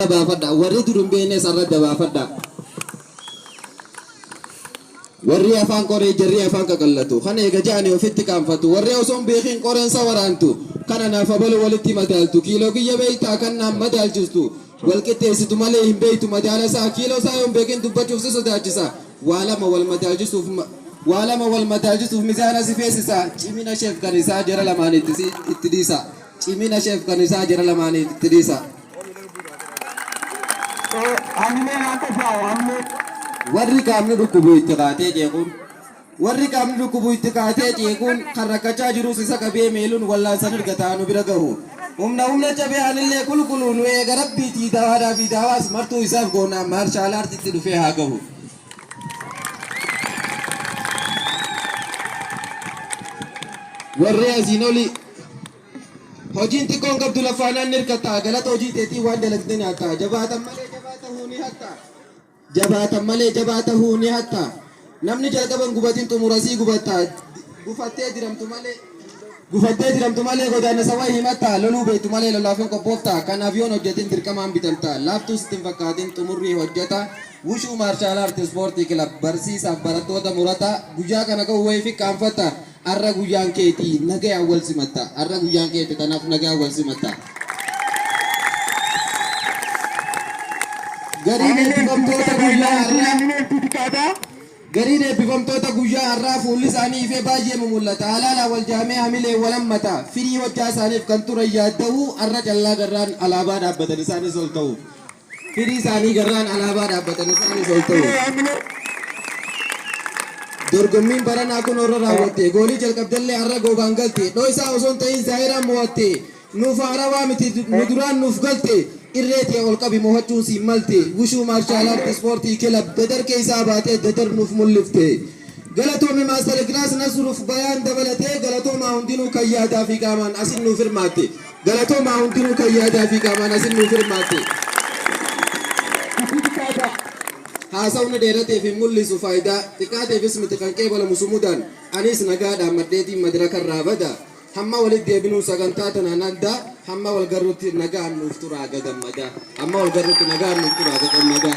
Baafadha. Warri dur hin beeknes har'a dabaafadha. Warri afaan qoree jarri afaan qaqallatu. Kana eega ja'anii ofitti qaanfatu. Warri osoo hin beekin qoreensa waraantu. Kana naaf abalu walitti madaaltu. Kiiloo kiyya beektaa kan naan madaalchistu. Wal qixxeessitu malee hin beektu madaala isaa. Kiiloo isaa yoo hin beekin dubbachuuf si sodaachisa. Waa lama wal madaalchisuuf waa lama wal madaalchisuuf mizaana si feesisa. Cimina isheef kan isaa jara lamaan itti dhiisa. Cimina isheef kan isaa jara lamaan itti dhiisa. Warri qaamni dhukkubu itti kaatee jeequun Warri qaamni dhukkubu itti kaatee jeequun kan rakkachaa jirus isa qabee meeluun wallaansan ergataa nu bira gahu. Humna humna cabee anillee qulqulu nu eega rabbiitii dawaadhaa fi daawaas martuu isaaf goona martial artitti dhufee haa gahu. Warri asiin olii Hojiin xiqqoon qabdu lafaanaan ni hirkatta. Galata hojii teetii waan dalagde nyaatta. Jabaatan malee jabaa tahuu ni hatta. Jabaatan malee jabaa tahuu ni hatta. Namni jalqaban gubatin xumurasii gubatta. Gufattee diramtu malee Gufattee diramtu malee godaannisa wayi himatta. Loluu beektu malee lolaaf hin qophoofta. Kanaaf yoon hojjetin dirqamaan bitamta. Laaftuu sitti hin fakkaatin xumurrii hojjeta. Wushuu Martial Art Ispoortii Kilab barsiisaaf barattoota murata. Guyyaa kana ga'u wayii fi qaanfatta. Arra guyyaan keeti nagayaan wal simatta. Arra guyyaan keeti tanaaf nagaan wal simatta. Gariin eebbifamtoota guyyaa har'aa Gariin eebbifamtoota guyyaa har'aa fuulli isaanii ifee baay'ee mumul'ata. Alaalaa wal jaamee hamilee wal hammata. Firii hojjaa isaaniif kan turan yaadda'uu har'a callaa garraan alaabaa dhaabbatan isaanis ol ta'u. Firii isaanii garraan alaabaa dhaabbatan isaanis ol ta'u. Dorgommiin baranaa kun warra raawwatte. Goolii jalqabdellee har'a goobaan galte. Dhooysaa osoo hin ta'in zaahiraan mo'atte. Nuuf haarawaa miti nu duraan nuuf galte. Irree tee ol qabi mo'achuun siin malte. Wushuu Martial Art Ispoortii Kilab dadar keessaa baatee dadar nuuf mul'ifte. Galatoomi Master Class Nasruuf bayaan dabalatee galatoomaa hundinuu kan yaadaa fi qaamaan asin nuuf hirmaatte. Galatoomaa hundinuu kan yaadaa fi qaamaan asin nuuf hirmaatte. Haasawni dheerateef hin mul'isu faayidaa, xiqqaateefis miti kan qeebalamu sumudaan. Anis nagaa dhaammadheetiin madraka irraa bada. Hamma walitti deebinuu sagantaa tanaan adda, hamma wal garrutti nagaan nuuf turaa gagammadaa. Hamma wal garrutti nagaan nuuf turaa gagammadaa.